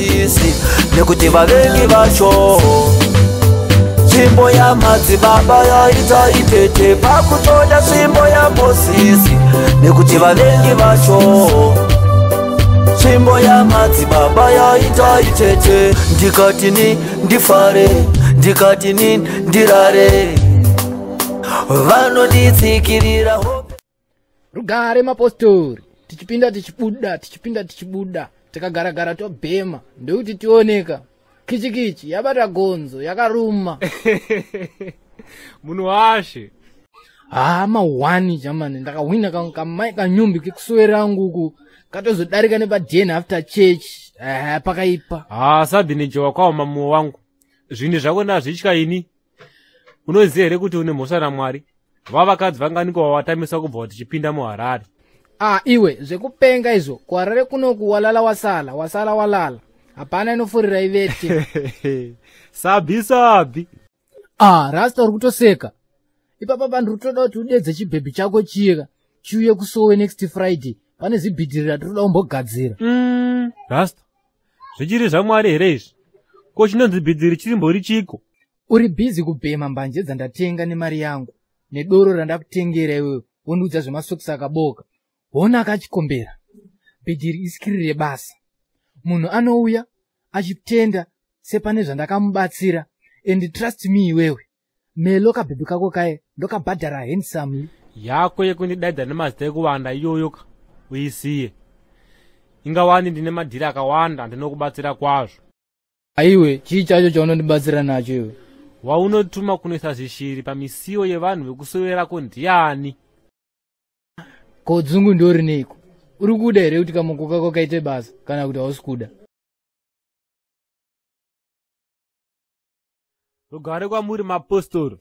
yaMosisi, nekuti vavengi vacho. Tsvimbo yamadzibaba yaita itete, pakutoda tsvimbo yaMosisi, nekuti vavengi vacho. Tsvimbo yamadzibaba yaita itete. Ndikati ni ndifare, ndikati ni ndirare, vanonditsikirira hope. Rugare mapostori, tichipinda tichibuda, tichipinda tichibuda, tikagaragara tobhema, ndokuti tioneka. Kichikichi yabata gonzo yakaruma. Munhu washe. Haa, mahwani jamani, ndakahwina kamai kanyumbi kekusowera nguku katozodarika nepadhen after church. Pakaipa. Haa, sabhinejo wakaoma mumwe wangu. Zvinhu zvako ndazvitya ini. Unoziva here kuti une mhosva naMwari? Vavakadzi vanganiko wawatamisa kubva tichipinda muHarare? Ah, iwe, zvekupenga izvo. KuHarare kunoku walala wasala, wasala walala, hapana inofurira ivete. Sabi sabi. Ah, rasta, uri kutoseka ipapa. Pandiri kutoda kuti udedze chibhebhi chako chiyeka chiuye kusowe next Friday. Pane zibhidhiri ratinoda kumbogadzira. Rasta, zvichiri zvaMwari here izvi? Ko chinonzi bhidhiri chirimbori chiko? Uri busy kubhema mbanje dzandatenga nemari yangu nedoro randakutengera iwewe, wondiudza zvemasokisi akaboka. Hona akachikombera, bhidhiri iskiri rebasa. Munhu anouya achitenda sepane zvandakamubatsira. And trust me iwewe, Melo kabhebhi kako kaye ndokabhadhara handsomely. Yako yekundidaidza nemazita ekuwanda iyoyo ka uisiye. Ingawani ndine madhiri akawanda ndinokubatsira kwazvo. Aiwe, chii chacho chaunondibatsira nacho iwe? Waunotuma kunoisa zvishiri pamisiwo yevanhu vekusowerako ndiani? Ko dzungu ndorineiko? Uri kuda here kuti kamoko kako kaite basa, kana kuti hausi kuda? Rugare kwamuri mapostori.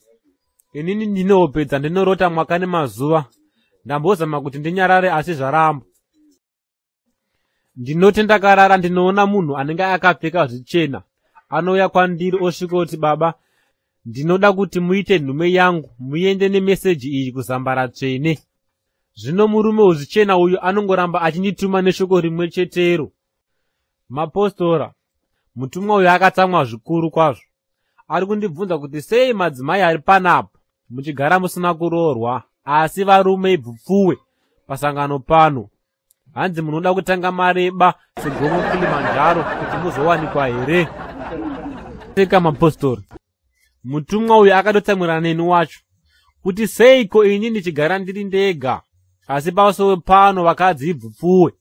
Inini ndinehopedza ndinorota mwaka nemazuva. Ndambozama kuti ndinyarare, asi zvaramba. Ndinoti ndakarara, ndinoona munhu anenge akapfeka zvichena anouya kwandiri, osvikoti, "Baba, ndinoda kuti muite nhume yangu, muende nemeseji iyi kuzambara tsvene." Zvino murume wezvichena uyu anongoramba achindituma neshoko rimwe chetero. Mapostora, mutumwa uyu akatsamwa zvikuru kwazvo. Ari kundibvunza kuti sei madzimai ari panapa muchigara musina kuroorwa, asi varume ibvupfuwe pasangano pano. Hanzi munoda kutanga mareba segomo Kilimanjaro kuti muzowanikwa here? Seka mapostori, mutumwa uyu akatotsamwirana neni wacho kuti seiko ini ndichigara ndiri ndega, asi pasowe pano vakadzi ibvupfuwe.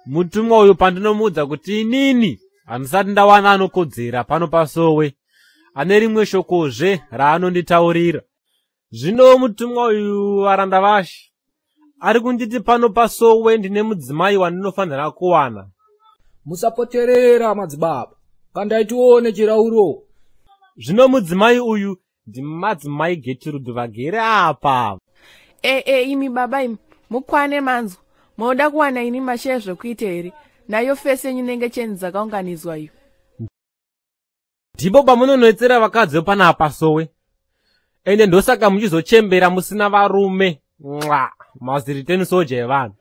Mutumwa uyu pandinomuudza kuti inini handisati ndawana anokodzera pano pasowe, ane rimwe shokozve raanonditaurira. Zvino mutumwa uyu, varanda vashe, ari kunditi pano pasowe ndine mudzimai wandinofanira kuwana. Musapoterera madzibaba, kandai tione chirauro. Zvino mudzimai uyu ndimadzimai Getirudhi vagere apa. Ee, imi baba, imi mukwane manzwa. Munoda kuwana ini masheya zvokuita here? Nayo fesi yenyu inenge cheni dzakaunganidzwa iyo. Ndipo pamunonetsera vakadzi vepanapa sowe, ende ndosaka muchizochembera musina varume. Mwa maziriteni soja evanhu.